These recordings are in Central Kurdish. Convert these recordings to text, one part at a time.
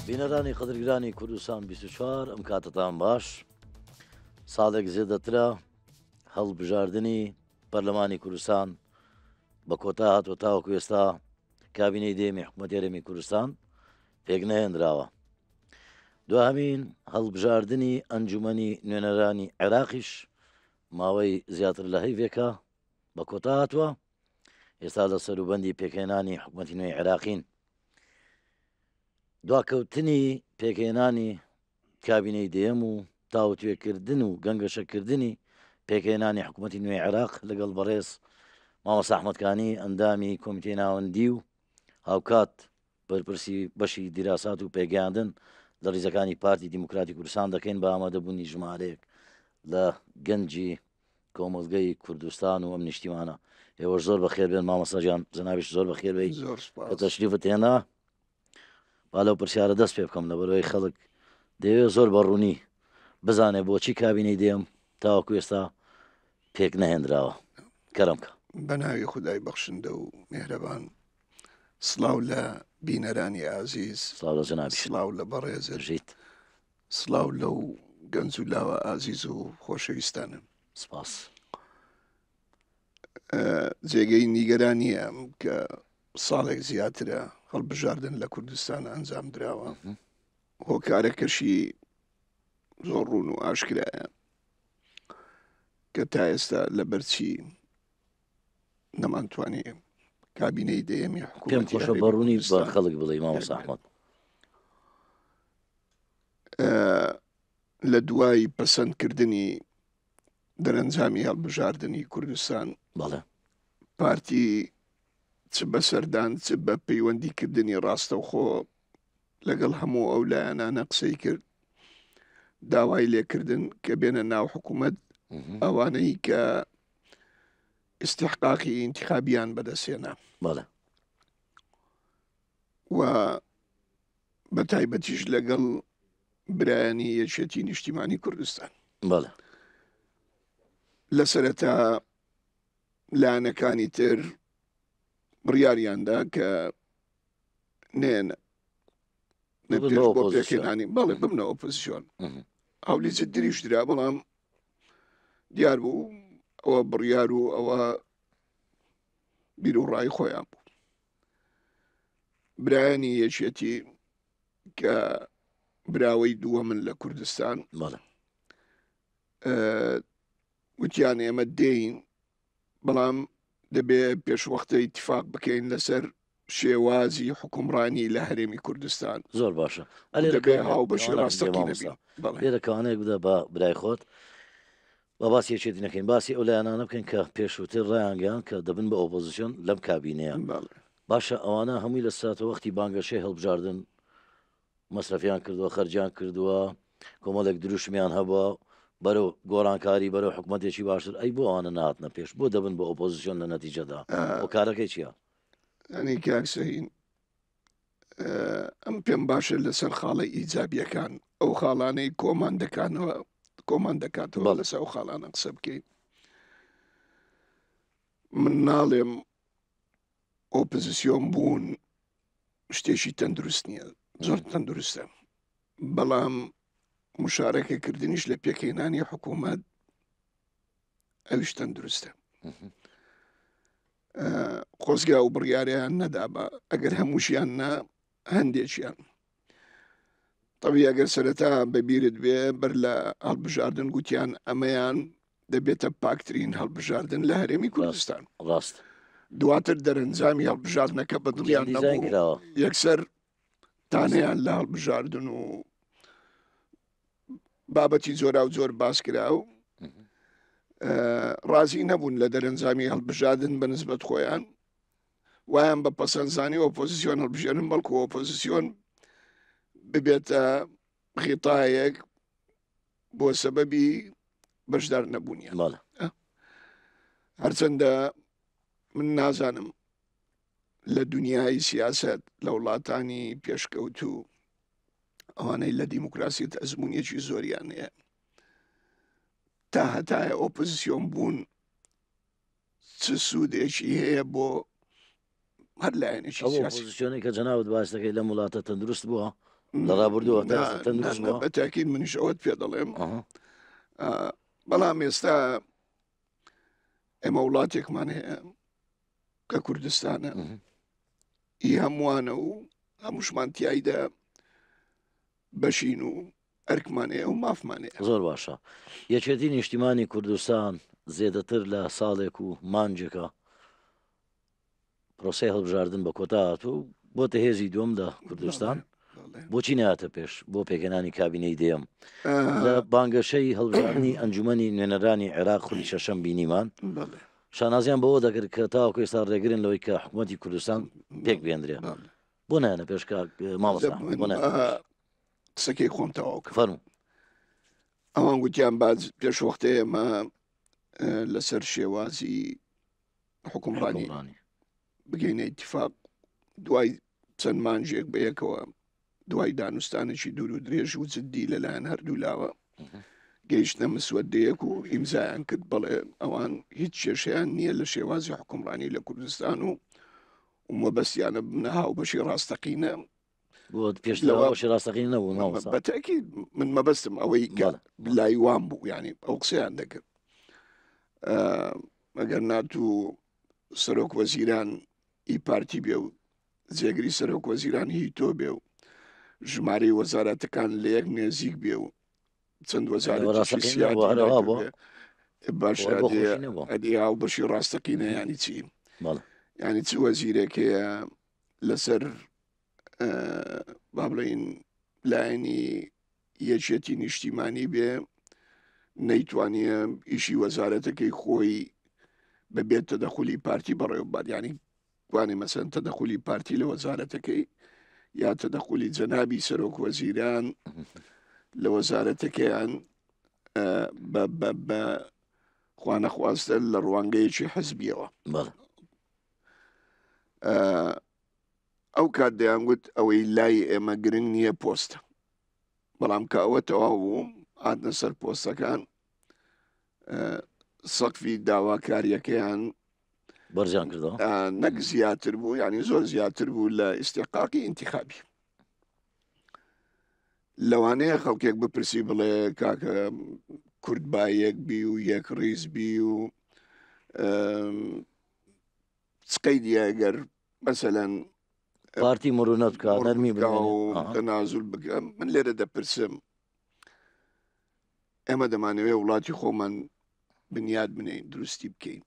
بینەرانی قەدرگرانی کوردستان 24 ئەم کاتەتان باش ساڵێک زێدەترە هەڵبژاردنی پەرلەمانی کوردستان بە کۆتا هاتوە تاوەکو ئێستا کابینەی دێمی حکوومەت هەرێمی کوردستان پێک نەهێنراوە دواهەمین هەڵبژاردنی ئەنجومەنی نوێنەرانی عێراقیش ماوەی زیاتر لە هەیڤێکە بە کۆتا هاتووە ئێستا لە سەروبەندی پێکهێنانی حکوومەتی نوێی عێراقین دواکەوتنی پێکهێنانی کابینەی دەیەم و تاوتوێکردن و گەنگەشەکردنی پێکهێنانی حکوومەتی نوێی عێراق لەگەڵ بەڕێز مامۆستا ئەحمەد کانی ئەندامی کۆمیتەی ناوەندی و هاوکات بەرپرسی بەشی دیراسات و پێگەیاندن لە ریزەکانی پارتی دیموکراتی کوردستان دەکەین بە ئامادەبوونی ژمارەیەک لە گەنجی کۆمەڵگەی کوردستان و ئەم نیشتیمانە. ئێوەش زۆر بەخێر بێن مامۆستا گیان، جەنابیش زۆر بەخێر بێی زۆر کە سوپاس. تەشریفت هێنا. با لەو پرسیارە دەست پێ بکەم لەبەرئەوەی خەڵک دەیەوێت زۆر بە ڕوونی بزانێت بۆچی کابینەی دێم تاوەکو ئێستا پێک نەهێنراوە. کەرەم کە. بە ناوی خودای بەخشندە و میهرەبان. سڵاو لە بینەرانی ئازیز. سڵاو لە جەنابیشت. سڵاو لە بەڕێزت. بژیت. سڵاو لەو گەنج و لاوە ئازیز و خۆشەویستانە. سپاس. جێگەی نیگەرانییە کە ساڵێک زیاترە هەڵبژاردن لە کوردستان ئەنجام دراوە. هۆکارەکەشی زۆر ڕوون و ئاشکرایە کە تا ئێستا لەبەرچی نەمانتوانی کابینەی دەیەمی پێم حکوومەتی خۆشە هەرێمی بە ڕوونی بە کوردستان خەڵک بڵێی مامۆستا پێک ئەحمەد. بێنین. لە دوای پەسەندکردنی دەرەنجامی هەڵبژاردنی کوردستان بەڵێ. پارتی چ بە سەردان چ بە پەیوەندیکردنی ڕاستەوخۆ لەگەڵ هەموو ئەو لایەنانە قسەی کرد داوای لێکردن کە بێنە ناو حکوومەت ئەوانەی کە ئیستحقاقی ئینتخابیان بەدەستهێنا بەڵێ. و بە تایبەتیش لەگەڵ برایانی یەکێتی نیشتیمانی کوردستان. بەڵێ. لە سەرەتا لایەنەکانی تر بڕیاریاندا کە نێن ببنە پێش بۆ ئۆپۆزیسیۆن. پێکهێنانی بەڵێ ببنە ئۆپۆزیسیۆن. هەولی جددیش درا بەڵام دیار بوو ئەوە بڕیار و ئەوە بیر و ڕای خۆیان بوو. برایانی یەکێتی کە براوەی دووەمن لە کوردستان بەڵێ. وتیان ئێمە دێین بەڵام دەبێ پێشوەختە ئیتفاق بکەین لەسەر شێوازی حکومڕانی لە هەرێمی کوردستان. زۆر باشە. ئەلێرە دەبێ کەوانەیەک هاوبەشی کەوانەکم دێ ڕاستەقینە مامۆستا. بین. بەڵێ. لێرە کەوانەیەک بدە بە برای خۆت. با باسی یەکێتی نەکەین باسی ئەو لایەنانە بکەین کە پێشووتر ڕایانگەیاند کە دەبن بە ئۆپۆزیسیۆن لەم کابینەیە. بەڵێ. باشە ئەوانە هەمووی لە ساتەوەختی بانگەشەی هەڵبژاردن مەسرەفیان کردووە، خەرجیان کردووە، کۆمەڵێک دروشمیان هەبووە بەرەو گۆڕانکاری، بەرەو حکومەتێکی باشتر، ئەی بۆ ئەوانە نەهاتنە پێش؟ بۆ دەبن بە ئۆپۆزیسیۆن لە نەتیجەدا؟ هۆکارەکەی چییە؟ یانی کاک سەهین ئەم پێم باشە لەسەر خاڵە ئیجابیەکان ئەو خاڵانەی کۆمان دەکانەوە کۆمان دەکاتەوە لەسەر ئەو خاڵانە قسە بکەین من ناڵێم ئۆپزیسیۆن بوون شتێکی تەندروست نییە زۆر تەندروستە بەڵام مشارەکەکردنیش لە پێکهێنانی حکوومەت ئەویش تەندروستە خۆزگا و بڕیاریان نەدابا ئەگەر هەمووشیان نا هەندێکیان طبی ئەگەر سەرەتا بەبیرت بێ بەر لە هەڵبژاردن گوتیان ئەمەیان دەبێتە پاکترین هەڵبژاردن لە هەرێمی کوردستان ڕاست دواتر دەرەنجامی هەڵبژاردنەکە بە دڵیان نەبوو یەکسەر تانەیان لە هەڵبژاردن و بابەتی جۆرا و جۆر باس کرا و ڕازی نەبوون لە دەرەنجامی هەڵبژاردن بە نسبەت خۆیان وایان بە پەسەندزانی ئۆپۆزیسیۆن هەڵبژێرن بەڵکو ئۆپۆزیسیۆن ببێتە غیتایەک بۆ سەبەبی بەشدار نەبوونیان هەرچەندە من نازانم لە دنیای سیاست لە وڵاتانی پێشکەوتوو ئەوانەی لە دیموکراسیت ئەزمونیەکی زۆریان هەیە تا هەتایە ئۆپۆزیسیۆن بوون چ سوودێکی هەیە بۆ هەر لایەنێکی ئەو سیاسی ئۆپۆزیسیۆنەی کە جەنابت باس دەکەی لەم وڵاتە تەندروست بووە؟ لە ڕابردووە تا ئێستا تەندروست بووە؟ بە تاکید منیش ئەوەت پێ دەڵێم. بەڵام ئێستا ئێمە وڵاتێکمان هەیە کە کوردستانە ئی هەمووانە و هەمووشمان تایدا بەشین و ئەرکمان هەیە و مافمان هەیە. زۆر باشە. یەکێتی نیشتیمانی کوردستان زێدەتر لە ساڵێک و مانگێکە پرۆسەی هەڵبژاردن بە کۆتا هاتووە و بۆتە هێزی دووەم لە کوردستان. بۆچی ناتە پێش بۆ پێکهێنانی کابینەی دەیەم؟ لە بانگەشەی هەڵبژاردنی ئەنجومەنی نوێنەرانی عێراق خولی شەشەم بینیمان شانازیان بەوە دەکرد کە تاوەکو ئێستا ڕێگرن لەوەی کە حکوومەتی کوردستان پێک بێندرێ. بۆ نایەنە پێش کاک مامۆستا بۆ نایەنە پێش؟ قسەکەی خۆم تەواو کەم. فەرموو. ئەوان گوتیان باج پێشوەختە ئێمە لەسەر شێوازی حکومڕانی بگەینە ئیتفاق دوای چەند مانگێک بە یەکەوە دوای دانوستانێکی دوور و درێژ و جددی لەلایەن هەردوو لاوە گەیشتنە مسوەدەیەک و ئیمزایان کرد بەڵێ ئەوان هیچ کێشەیان نییە لە شێوازی حکومڕانی لە کوردستان و مەبەستیانە ببنە هاوبەشی ڕاستەقینە. بۆ پێشتر هاوبەشی ڕاستەقینە نەبوون مامۆستا؟ بەتەکی من مەبەستم ئەوەی کە لای وام بوو یعنی ئەو قسەیان دەکرد ئەگەر ناتوو سەرۆک وەزیران ئی پارتی بێ و جێگری سەرۆک وەزیران هی تۆ بێ و ژمارەی وەزارەتەکان لە یەک نێزیک بێ و چەند وەزارەتێکی سیادی نەکردبێ باش ئەدی هاوبەشی ڕاستەقینە ینی چی؟ ینی چ وەزیرێک هەیە لەسەر با بڵین لایەنی یەکێتی نیشتیمانی بێ نەیتوانیە ئیشی وەزارەتەکەی خۆی بەبێت تەدەخلی پارتی بەڕێوە بات ینی توانێ مەسەن تەدەخولی پارتی لە وەزارەتەکەی یا تەدەخولی جەنابی سەرۆک وەزیران لە وەزارەتەکەیان بە خوانەخواستە لە ڕوانگەیەکی حزبیەوە ئەو کات دەیانگوت ئەوەی لای ئێمە گرنگ نییە پۆستە بەڵام کە ئەوە تەواو بوو هاتنە سەر پۆستەکان سەقفی داواکاریەکەیان بەرزیان کردەوە نەک زیاتر بوو یعنی زۆر زیاتر بوو لە ئیسیقاقی ئینتخابی لەوانەیە خەڵکێک بپرسی بڵێ کاکە کورد با یەک بی و یەک ڕیز بی و چقەی دیگەر مەسەلەن پارتی مرونەت بکە نەرمی تەنازول بکە من لێرە دەپرسم ئێمە دەمانەوێت وڵاتی خۆمان بنیاد بنین دروستی بکەین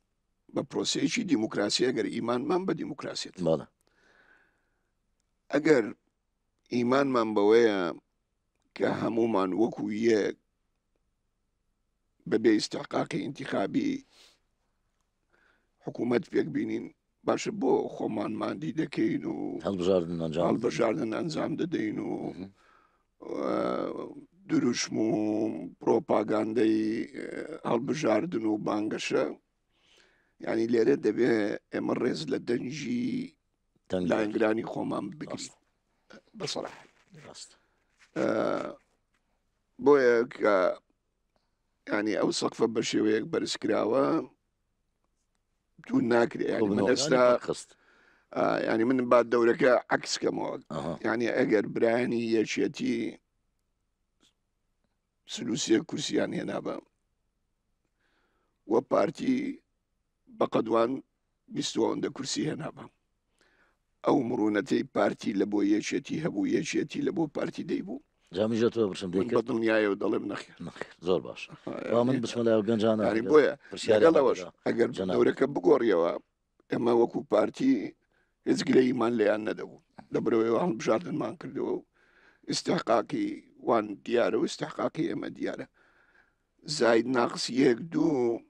بە پرۆسەیەکی دیموکراسی ئەگەر ئیمانمان بە دیموکراسیت بەڵێ ئەگەر ئیمانمان بەوەیە کە هەمومان وەکو یەک بەبێ ئیستحقاقی ئینتخابی حکوومەت پێک بینین باشە بۆ خۆمان مادی دەکەین و هەڵبژاردن ئەنجام هەڵبژاردن ئەنجام دەدەین و دروشم و پرۆپاگاندەی هەڵبژاردن و بانگەشە ینی لێرە دەبێ ئێمە ڕێز لە دەنگی لایەنگرانی خۆمان بگرین بەسەڵح ڕاست بۆیە کە ینی ئەو سەقفە بە شێوەیەک بەرز کراوە دوو ناکرێ ینی من ئێستا خست ینی من با دەورەکە عکس کەمەوە ینی ئەگەر برایانی یەکێتی سلوسیە کورسیان هێنابە و پارتی بەقەدوان بیستوەندە کورسی هێنابە ئەو مڕونەتەی پارتی لە بۆ یەکێتی هەبوو یەکێتی لە بۆ پارتی دەیبوو. جا منیش لە تۆ بپرسم دەیکرد؟ بە دڵنیایەوە دەڵێم نەخێر. نەخێر زۆر باش. با من بچمە لای ئەو گەنجانە یانی بۆیە پرسیاریان لەگەڵ ئەوەش لەگەڵ ئەگەر جەناب. دەورەکە بگۆڕیەوە ئێمە وەکو پارتی هیچ گلەییمان لێیان نەدەبوو لەبەرئەوەی هەڵبژاردنمان کردەوە و ئیستحقاقی وان دیارە و ئیستحقاقی ئێمە دیارە زاید ناقس یەک دوو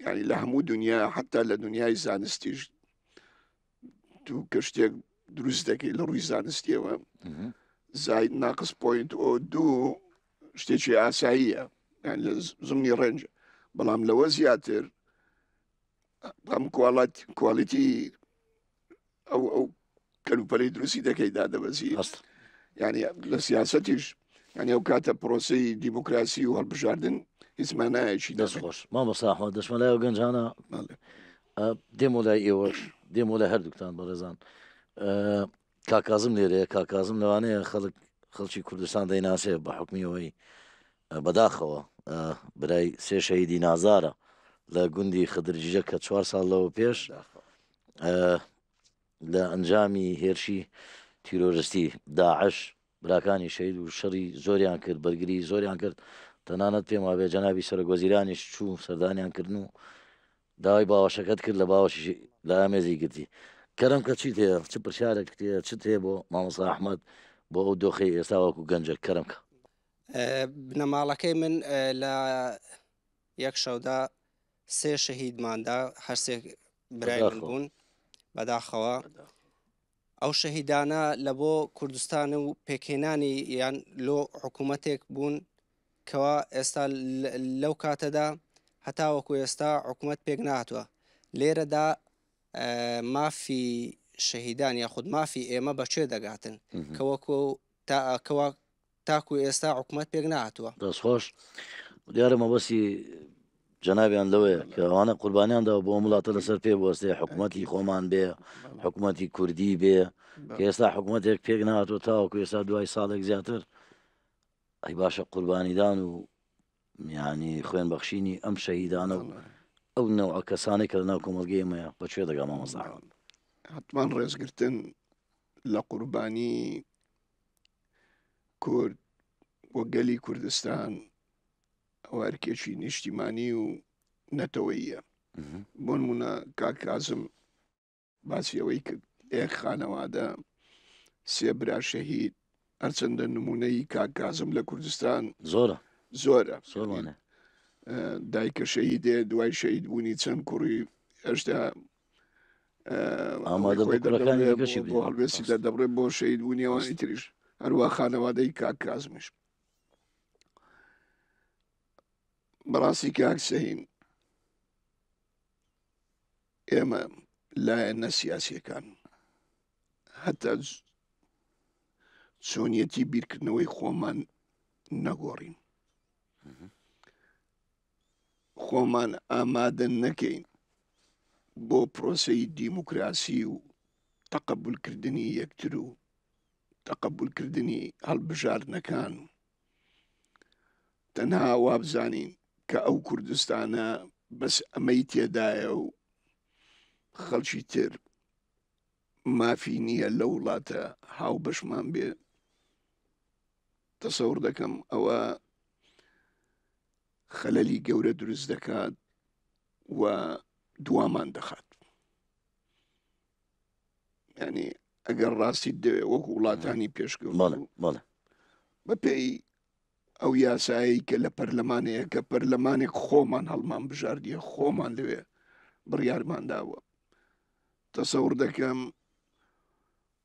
یعنی لە هەموو دنیا حتا لە دنیای زانستیش تو کە شتێک دروست دەکەی لە ڕووی زانستیەوە زاید ناقس point o دوو شتێکی ئاساییە یان لە زمنی ڕێنج بەڵام لەوە زیاتر ئەم quality ئەو ئەو کەلوپەلی دروستی دەکەی دادەبەزی ینی لە سیاسەتیش ینی ئەو کاتە پرۆسی دیموکراسی و هەڵبژاردن هیچ مانایەکی دەست خۆش مامۆستا ئەحمەد دەچمە لای ئەو گەنجانە دێمۆ لای ئێوەش دێمۆ لای هەردووکتان بەڕێزان کاکازم لێرەیە کاکازم لەوانەیە خەڵک خەڵکی کوردستان دەیناسێ بە حوکمی ئەوەی بەداخەوە برای سێ شەهیدی نازارە لە گوندی خدرجیجە کە چوار ساڵ لەوە پێش لە ئەنجامی هێرشی تیرۆرستی داعش براکانی شەهید و شەڕی زۆریان کرد بەرگری زۆریان کرد تەنانەت پێم وابێ جەنابی سەرۆک وەزیرانیش چوو سەردانیان کردن و داوای باوەشەکەت کرد لە باوەشی لە ئامێزی گرتی کەرم کە چیت هەیە چ پرسیارێک هەیە چت هەیە بۆ مامۆستا ئەحمەد بۆ ئەو دۆخەی ئێستا وەکو گەنجێک کەرم کە. بنەماڵەکەی من لە یەک شەودا سێ شەهیدماندا هەرسێک برای من بوون بەداخەوە ئەو شەهیدانە لە بۆ کوردستان و پێکهێنانی یان لۆ حکوومەتێک بوون کەوا ئێستا لەو کاتەدا هەتاوەکو ئێستا حکوومەت پێک نهاتوە لێرەدا مافی شەهیدان یاخود مافی ئێمە بەکوێ دەگاتن کە وەکو تا کەوا تاکو ئێستا حکومەت پێک نەهاتووە. دەست خۆش. دیارە مەبەستی جەنابیان لەوەیە کە ئەوانە قوربانیان داوە بۆ ئەم وڵاتە لەسەر پێ بوەستێ حکوومەتی خۆمان بێ حکوومەتی کوردی بێ کە ئێستا حکوومەتێک پێک نهاتوە تاوەکو ئێستا دوای ساڵێک زیاتر ئەی باشە قوربانیدان و یانی خوێن بەخشینی ئەم شەهیدانە و ئەو نەوعە کەسانەی کە لەناو کۆمەڵگەی ئێمەیە بە کوێ دەگا مامۆستا ئەحمەد؟ حتمان ڕێزگرتن لە قوربانی کورد و گەلی کوردستان ئەوە ئەرکێکی نیشتیمانی و نەتەوەیە بۆ نمونە کاک کازم باسی ئەوەی کرد ئێک خانەوادە سێ برا شەهید هەرچەندە نمونەی کاک کازم لە کوردستان زۆرە زۆرە زۆرمانە دایکە شەهیدێ دوای شەهید بوونی چەند کوڕی هێشتا ئامادە بۆ کوڕەکانی دیکەشی بۆ هەڵوێستی دەردەبڕێ بۆ شەهید بوونی ئەوانی تریش هەروە خانەوادەی کاک کازمیش بەڕاستی کاک سەهین ئێمە لایەنە سیاسیەکان هەتا چۆنیەتی بیرکردنەوەی خۆمان نەگۆڕین خۆمان ئامادە نەکەین بۆ پرۆسەی دیموکراسی و تەقبولکردنی یەکتر و تەقبولکردنی هەڵبژاردنەکان تەنها وابزانین کە ئەو کوردستانە بەس ئەمەی تێدایە و خەڵکی تر مافی نییە لە وڵاتە هاوبەشمان بێ تەسەور دەکەم ئەوە خەلەلی گەورە دروست دەکات و دوامان دەخات ینی ئەگەر ڕاستیت دەوێ وەکو وڵاتانی پێشکەوت بەپێی ئەو یاسایی کە لە پەرلەمانەیە کە پەرلەمانێک خۆمان هەڵمان بژاردیە خۆمان لەوێ بڕیارمان داوە تەسەور دەکەم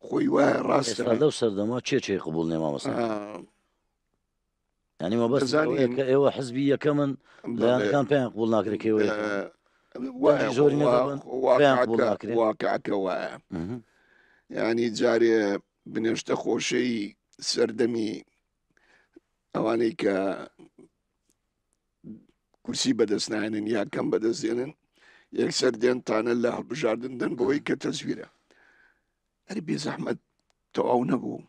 خۆی وایە ڕاستە لەو سەردەما چێ چێ قبول نێ مامۆستا ینی مەبەست کە ئێوە حزبی یەکەمن لایەنەکان پێیان قبول ناکرێت کە ئێوە زۆری واقعەکە وایە ینی جارێ بنێشتە خۆشەی سەردەمی ئەوانەی کە کورسی بەدەست نایەنن یا کەم بەدەست دێنن یەکسەر دێن تانە لە هەڵبژاردن دەن بەوەی کە تەزویرە ئەری بێزەحمەت تەواو نەبوو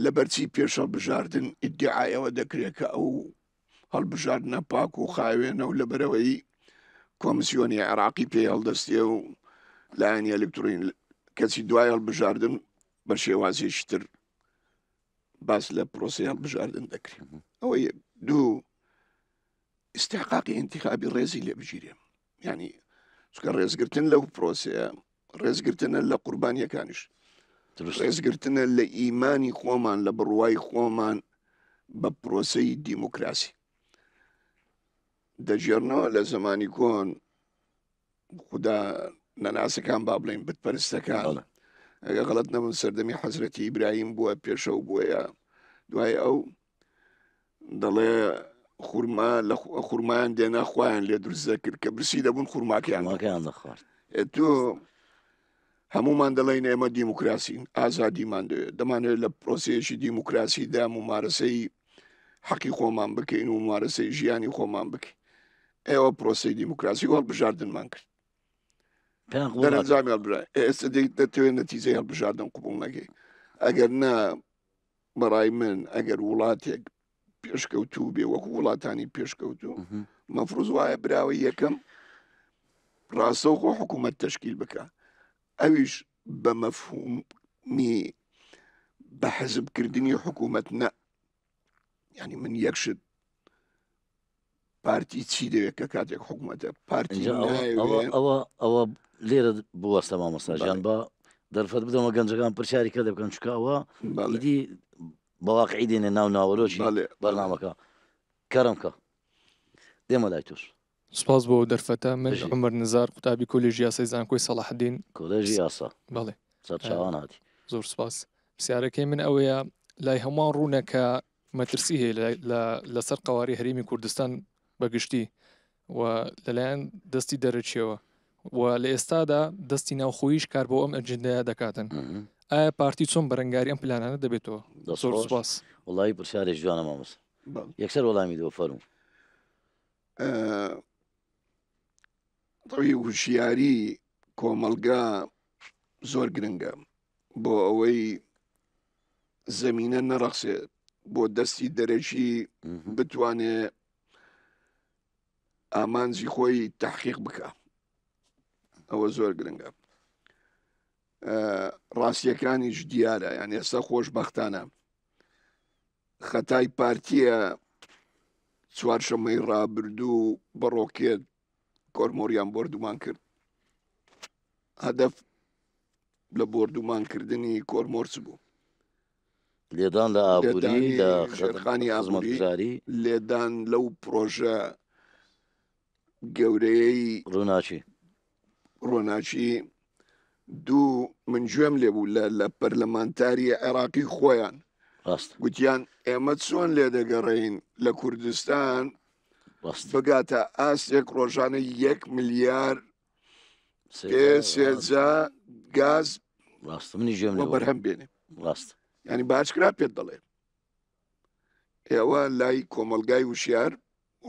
لەبەرچی پێش هەڵبژاردن ئیدعایەوە دەکرێت کە ئەو هەڵبژاردنە پاک و خاوێنە و لەبەرەوەی کۆمسیۆنی عێراقی پێ هەڵدەستێ و لایەنی ئەلکترۆنی کەچی دوای هەڵبژاردن بە شێوازێکی تر باس لە پرۆسی هەڵبژاردن دەکرێت ئەوە دوو استحقاقی انتخابی ڕێزی لێ بگیرێ ینی چکە ڕێزگرتن لەو پرۆسەیە ڕێزگرتنە لە قوربانیەکانیش ڕێزگرتنە لە ئیمانی خۆمان لە بڕوای خۆمان بە پرۆسەی دیموکراسی دەگێڕنەوە لە زمانی کۆن خدا نەناسەکان با بڵین بتپەرستەکان ئەگە غەڵت نەبم سەردەمی حەزرەتی ئیبراهیم بووە پێشەو بووە یا دوای ئەو دەڵێ خورما لە خورمایان دێنا خۆیان لێ دروست دەکرد کە برسی دەبوون خورماکەیان ماکەیان دەخوارد تۆ هەمومان دەڵێن ئێمە دیموکراسین ئازادیمان دەوێت دەمانەوێت لە پرۆسەیەکی دیموکراسیدا ممارەسەی حەقی خۆمان بکەین و ممارەسەی ژیانی خۆمان بکەین ئێوە پرۆسی دیموکراسی و هەڵبژاردنمان کرد دەرەنجامی هەڵبژاردن ئێستا دەتەوێت نەتیجەی هەڵبژاردن قبوڵ نەکەی. ئەگەر نا بەڕای من ئەگەر وڵاتێک پێشکەوتوو بێ وەکو وڵاتانی پێشکەوتوو مەفروز وایە براوەی یەکەم ڕاستەوخۆ حکوومەت تەشکیل بکە ئەویش بە مەفهومی بە حەزبکردنی حکوومەت نە ینی من یەک شت پارتی چی دەوێت کە کاتێک حکوومەتە پارتی ئەوە ئەوە لێرە بوەستە مامۆستاژیان بە دەرفەت بدەمە گەنجەکان پرسیاری کە دەبکەن چکە ئەوە ئیدی بەواقعی دێنێ ناو ناوەرۆکی بەرنامەکە کەرم کە دێمە لای تۆش. سپاس بۆ ئەو دەرفەتە. من عومەر نزار قوتابی کۆلێژی یاسای زانکۆی سەڵاحەدین. کۆلێژی یاسا. بەڵێ. سەرچاوان هاتی. زۆر سپاس. پرسیارەکەی من ئەوەیە لای هەمووان ڕوونە کە مەترسی هەیە لەسەر قەوارەی هەرێمی کوردستان بە گشتی و لەلایەن دەستی دەرەکیەوە و لە ئێستادا دەستی ناوخۆیش کار بۆ ئەم ئەجندایە دەکاتن ئایا پارتی چۆن بەرەنگاری ئەم پلانانە دەبێتەوە؟ زۆر سپاس. وەڵی پرسیارێکی جوانە مامۆستا. یەکسەر وەڵامی دەوە فەرموو. ڕووی وشیاری کۆمەڵگا زۆر گرنگە بۆ ئەوەی زەمینە نەڕەخسێ بۆ دەستی دەرەکی بتوانێ ئامانجی خۆی تحقیق بکە ئەوە زۆر گرنگە ڕاستیەکانیش دیارە یان ئێستا خۆشببختانە خەتای پارتیە چوارشەممەی ڕابردوو بە ڕۆکێت کۆرمۆریان بۆردومان کرد هەدەف لە بۆردومانکردنی کۆرمۆر چ بوو؟ لێدان لە ئابووری لە ژێرخانی ئابووری لێدان لەو پرۆژە گەورەیەی ڕووناکی ڕۆناکی دوو من گوێم لێ بوو لە لە پەرلەمانتاری عێراقی خۆیان ڕاست گوتیان ئێمە چۆن لێ دەگەڕین لە کوردستان ڕاست بگاتە ئاستێک ڕۆژانە یەک ملیار پێ سێجا گاز ڕاست منی گوێم لێ بۆ بوو. بەرهەم بێنێ ڕاست ینی باشکرا پێت دەڵێ ئێوە لای کۆمەڵگای وشیار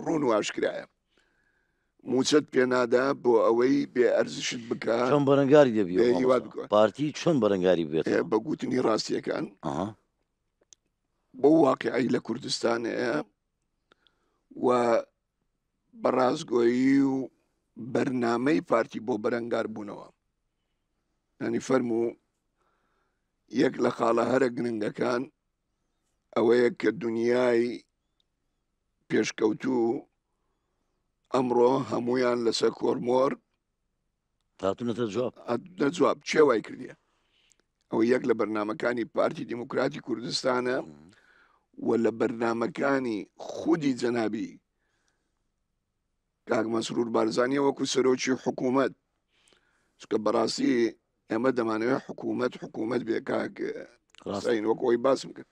ڕوون و ئاشکرایە موچەت پێنادا بۆ ئەوەی بێ ئەرزشت بکە چۆن بەرەنگاری دەبی پارتی چۆن بەرەنگاری بێت بە گوتنی ڕاستیەکان بۆ واقعی لە کوردستان هەیە و بە ڕاستگۆیی و بەرنامەی پارتی بۆ بەرەنگار بوونەوە ینی فەرموو یەک لە خاڵە هەرە گرنگەکان ئەوەیە کە دنیای پێشکەوتوو ئەمڕۆ هەمویان لەسەر کۆرمۆر هاتونەتە جواب لە جواب چێ وای کردیە ئەوە یەک لە بەرنمەکانی پارتی دیموکراتی کوردستانە و لە بەرنمەکانی خودی جەنابی کاک مەسرور بارزانانی وەکو سەرۆکی حکوومەت چکە بەڕاستی ئێمە دەمانەوێت حکوومەت حکوومەت بێ کاک ڕاستین وەک ئەوی باسم کرد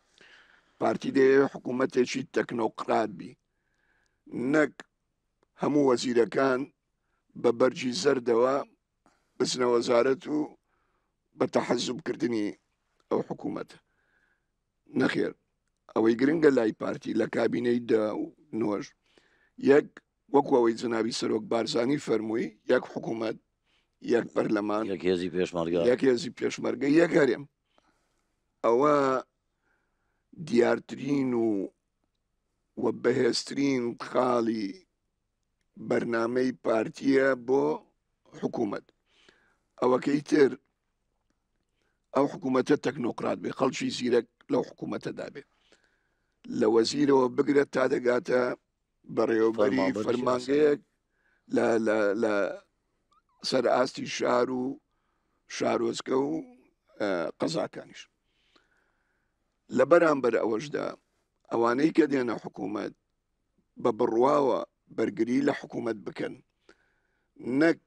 پارتی دەیەوێت حکوومەتێکی تەکنۆقرات بی نەک هەموو وەزیرەکان بە بەرگی زەردەوە بچنە وەزارەت و بە تەحەزوبکردنی ئەو حکوومەتە نەخێر ئەوەی گرنگە لای پارتی لە کابینەی دە و نۆش یەک وەکو ئەوەی جەنابی سەرۆک بارزانی فەرمووی یەک حکوومەت یەک پەرلەمان یەک هێزی پێشمەرگە یەک هێزی پێشمەرگە یەک هەرێم ئەوە دیارترین و و بەهێزترین خاڵی بەرنامەی پارتیە بۆ حکوومەت ئەوەکەی تر ئەو حکوومەتە تەکنۆقرات بێ خەڵکی زیرەک لەو حکوومەتەدا بێ لە وەزیرەوە بگرە تا دەگاتە بەڕێوەبەری فەرمانگەیەک لە لە لە سەر ئاستی شار و شارۆچکە و قەزاکانیش لە بەرامبەر ئەوەشدا ئەوانەی کە دێنە حکوومەت بە بڕواوە بەرگری لە حکوومەت بکەن نەک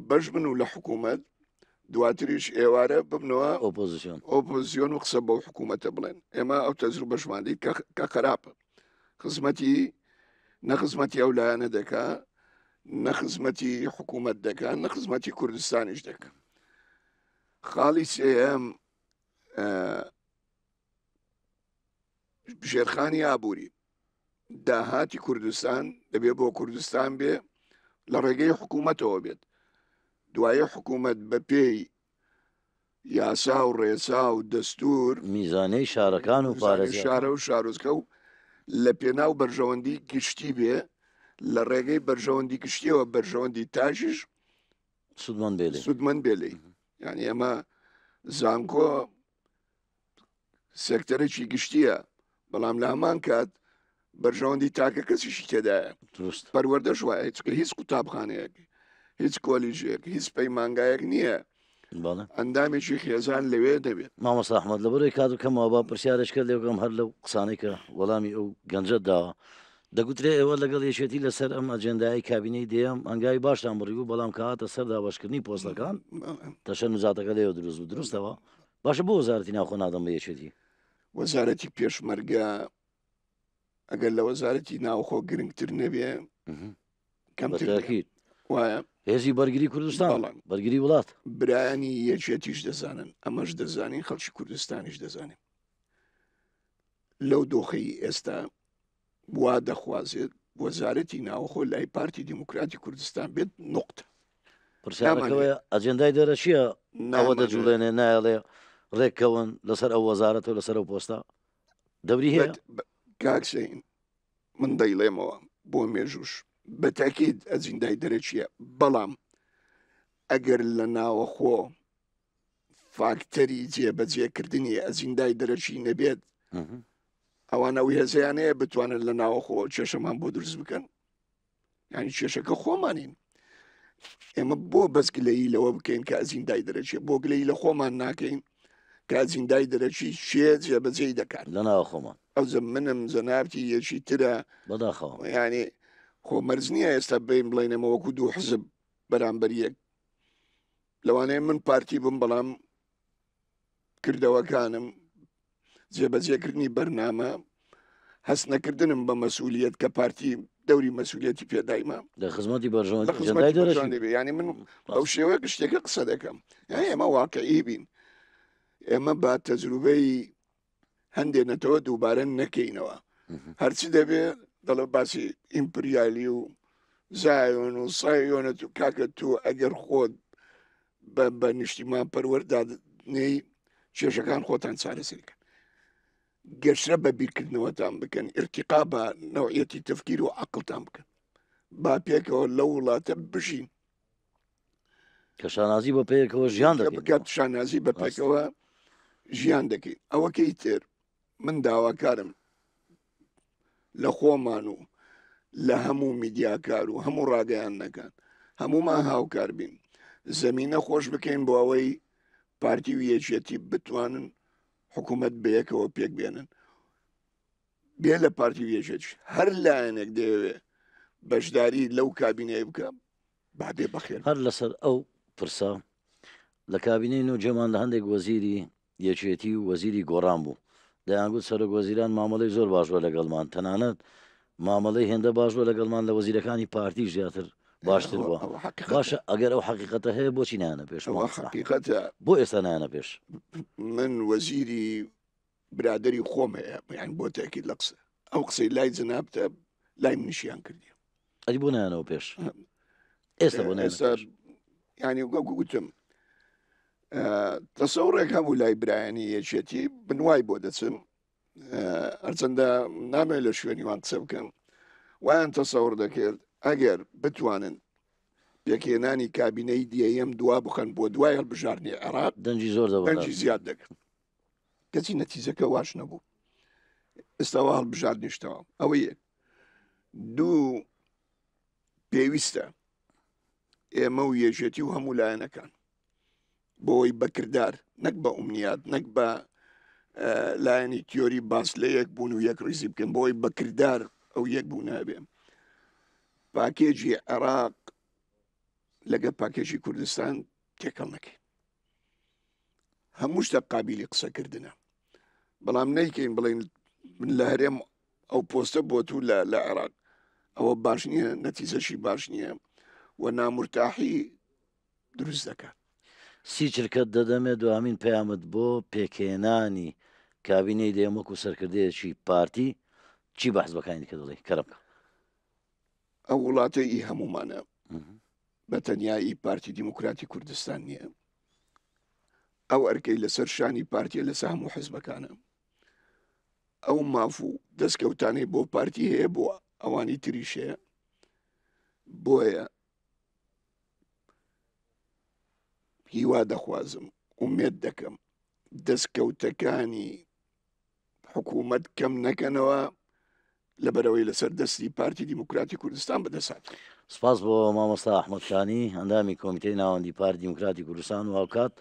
بەش بن و لە حکوومەت دواتریش ئێوارە ببنەوە ئۆپۆزیسیۆن ئۆپۆزیسیۆن و قسە بەو حکوومەتە بڵێن ئێمە ئەو تەجروبەشمان دیت کە خراپە خزمەتی نە خزمەتی ئەو لایەنە دەکا نە خزمەتی حکوومەت دەکا نە خزمەتی کوردستانیش دەکا خاڵی سێیەم ژێرخانی ئابووری داهاتی کوردستان دەبێ بۆ کوردستان بێ لە ڕێگەی حکوومەتەوە بێت دوایە حکوومەت بە پێی یاسا و ڕێسا و دەستور میزانەی شارەکان و پارێزگاکان. شارە و شارۆچکە و لە پێناو بەرژەوەندی گشتی بێ لە ڕێگەی بەرژەوەندی گشتیەوە بەرژەوەندی تاکیش سوودمەند بێ لێی. سوودمەند بێ لێی یعنی ئەمە زانکۆ سێکتەرێکی گشتیە بەڵام لە هەمان کات بەرژەوەندی تاکە کەسیشی تێدایە دروست پەروەردەش وایە چونکە هیچ قوتابخانەیەک هیچ کۆلیژێک هیچ پەیمانگایەک نییە بەڵێ ئەندامێکی خێزان لەوێ دەبێت مامۆستا ئەحمەد لەبەرەی کات و کەمەوە با پرسیارێک کرد لێ بکەم هەر لەو قسانەی کە وەڵامی ئەو گەنجەت داوە دەگوترێ ئێوە لەگەڵ یەکێتی لەسەر ئەم ئەجێندایەی کابینەی دەیەم هەنگاوی باشتان بڕیبوو بەڵام کە هاتە سەر دابەشکردنی پۆستەکان تەشەنوزاتەکە لێوە دروست بوو دروستەوە باشە بۆ وەزارەتی ناوخۆ نادەم بە یەکێتی؟ وەزارەتی پێشمەرگە ئەگەر لە وەزارەتی ناوخۆ گرنگتر نەبێ کەمتر وایە هێزی بەرگری کوردستان بەرگری وڵات برایانی یەکێتیش دەزانن ئەمەش دەزانین خەڵکی کوردستانیش دەزانین لەو دۆخەی ئێستا وا دەخوازێت وەزارەتی ناوخۆ لای پارتی دیموکراتی کوردستان بێت نقطە پرسیارەکەوەیە ئەجێندای دەرەچیە ئەوە دەجوڵێنێ نایڵێ ڕێککەون لەسەر ئەو وەزارەت و لەسەر ئەو پۆستە دەوری هەیە کاک سەین من دەیڵێمەوە بۆ مێژوش بە تاکید ئەجیندای دەرەکیە بەڵام ئەگەر لە ناوەخۆ فاکتەری جێبەجێکردنی ئەجیندای دەرەکی نەبێت ئەوان ئەو هێزیان هەیە بتوانن لە ناوەخۆ کێشەمان بۆ دروست بکەن یعنی کێشەکە خۆمانین ئێمە بۆ بەس گلەیی لەوە بکەین کە ئەجیندای دەرەکی بۆ گلەیی لە خۆمان ناکەین کە ئەجیندای دەرەکی شێ جێبەجێی دەکات لە ناوە خۆمان ئەو منم جەنابتی یەکی ترە بەداخەوە یعنی خۆ مەرج نییە ئێستا بین بڵێن ئێمە وەکو دوو حزب بەرامبەر یەک لەوانەیە من پارتی بم بەڵام کردەوەکانم جێبەجێکردنی بەرنامە هەست نەکردنم بە مەسئولیت کە پارتی دەوری مەسئولیەتی پێدایمە لە خزمەتی بەرژەوەندی ینی من ئەو شێوە گشتێکە قسە دەکەم ئێمە واقعی بین ئێمە با تەجروبەی هەندێ نەتەوە دووبارە نەکەینەوە هەرچی دەبێ دەڵێ باسی ئیمپریالی و زایۆن و سایۆنەت و کاکە تو ئەگەر خۆت بە نیشتیمان پەروەردا نێی کێشەکان خۆتان چارەسەرکەن گەشرە بە بیرکردنەوەتان بکەن ئرتیقا بە نەوعەتی تفکیر و عقلتان بکەن با پێکەوە لەو وڵاتە بژین کە شانازی بە پێکەوە ژیان دەکەین بکات شانازی بە پێکەوە ژیان دەکەین ئەوەکەی تر من داواکارم لە خۆمان و لە هەموو میدیاکار و هەموو ڕاگەیاندنەکان هەمومان هاوکار بین زمینە خۆش بکەین بۆ ئەوەی پارتی و یەکێتی بتوانن حکوومەت بەیەکەوە پێک بێنن بێ لە پارتی و یەکێتی هەر لایەنێک دەیەوێ بەشداری لەو کابینەیە بکە با بێ بەخێر هەر لەسەر ئەو پرسە لە کابینەی نۆ جێمان لە هەندێک وەزیری یەکێتی و وەزیری گۆڕان بوو دەیانگوت سەرۆک وەزیران مامەڵەی زۆر باش بووە لەگەڵمان تەنانەت مامەڵەی هێندە باش بووە لەگەڵمان لە وەزیرەکانی پارتیش زیاتر باشتر بووە باشە ئەگەر ئەو حەقیقەتە هەیە بۆچی نایەنە پێش حەقیقەتە بۆ ئێستا نایەنە پێش من وەزیری برادری خۆم هەیە یان بۆ تاکید لە قسە ئەو قسەی لای جەنابتە لای منیشیان کردی ئەی بۆ نایەنەوە پێش ئێستا بۆ ئێستا ینی گوتم تەسەوڕێک هەبوو لای برایانی یەکێتی بنوای بۆ دەچم هەرچەندە نامێ لە شوێنی وان قسە بکەم وایان تەسەور دەکرد ئەگەر بتوانن پێکهێنانی کابینەی دیەم دوا بخەن بۆ دوای هەڵبژاردنی عێراق دەنگی زۆر دەنگی زیاد دەکرد کەچی نەتیجەکە واش نەبوو ئێستاوە هەڵبژاردنیشتەوە ئەوە یەک دوو پێویستە ئێمە و یەکێتی و هەموو لایەنەکان بۆی بەکردار نەک بە ئومنیات نەک بە لایەنی تیۆری باس لە یەک بوون و یەک ڕیزی بکەن بۆی بەکردار ئەو یەک بوو نابێ پاکێجی عێراق لەگە پاکێجی کوردستان تێکەڵ نەکەین هەموو شتە قابلی قسەکردنە بەڵام نیکەین بڵین من لە هەرێم ئەو پۆستە بۆ تو لە لە عێراق ئەوە باش نییە نەتیزەشی باش نییە و نامرتاحی دروست دەکات. سی چرکەت دەدەمێ دوامین پەیامت بۆ پێکهێنانی کابینەی دەیەم وەکو سەرکردەیەکی پارتی چی بە حزبەکانی دیکە دەڵێی؟ کەرەم بکە. ئەو وڵاتە ئی هەموومانە بە تەنیا ئی پارتی دیموکراتی کوردستان نییە. ئەو ئەرکەی لەسەر شانی پارتیە لەسە هەموو حزبەکانە. ئەو ماف و دەستکەوتانەی بۆ پارتی هەیە بۆ ئەوانی تریش هەیە. بۆیە هیوا دەخوازم، ئومێد دەکەم دەستکەوتەکانی حکوومەت کەم نەکەنەوە لەبەرەوەی لەسەر دەستی پارتی دیموکراتی کوردستان بەدەست هاتووە. سپاس بۆ مامۆستا ئەحمەد کانی، ئەندامی کۆمیتەی ناوەندی پارتی دیموکراتی کوردستان و هاوکات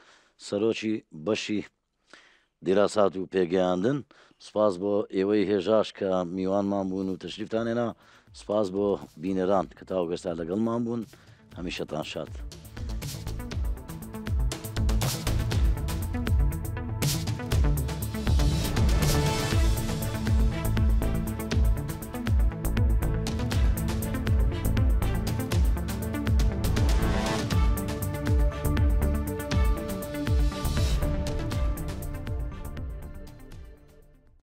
سەرۆکی بەشی دیراسات و پێگەیاندن. سپاس بۆ ئێوەی هێژاش کە میوانمان بوون و تەشریفتان هێنا. سپاس بۆ بینەران کە تاوەکو ئێستا لەگەڵمان بوون. هەمیشەتان شاد.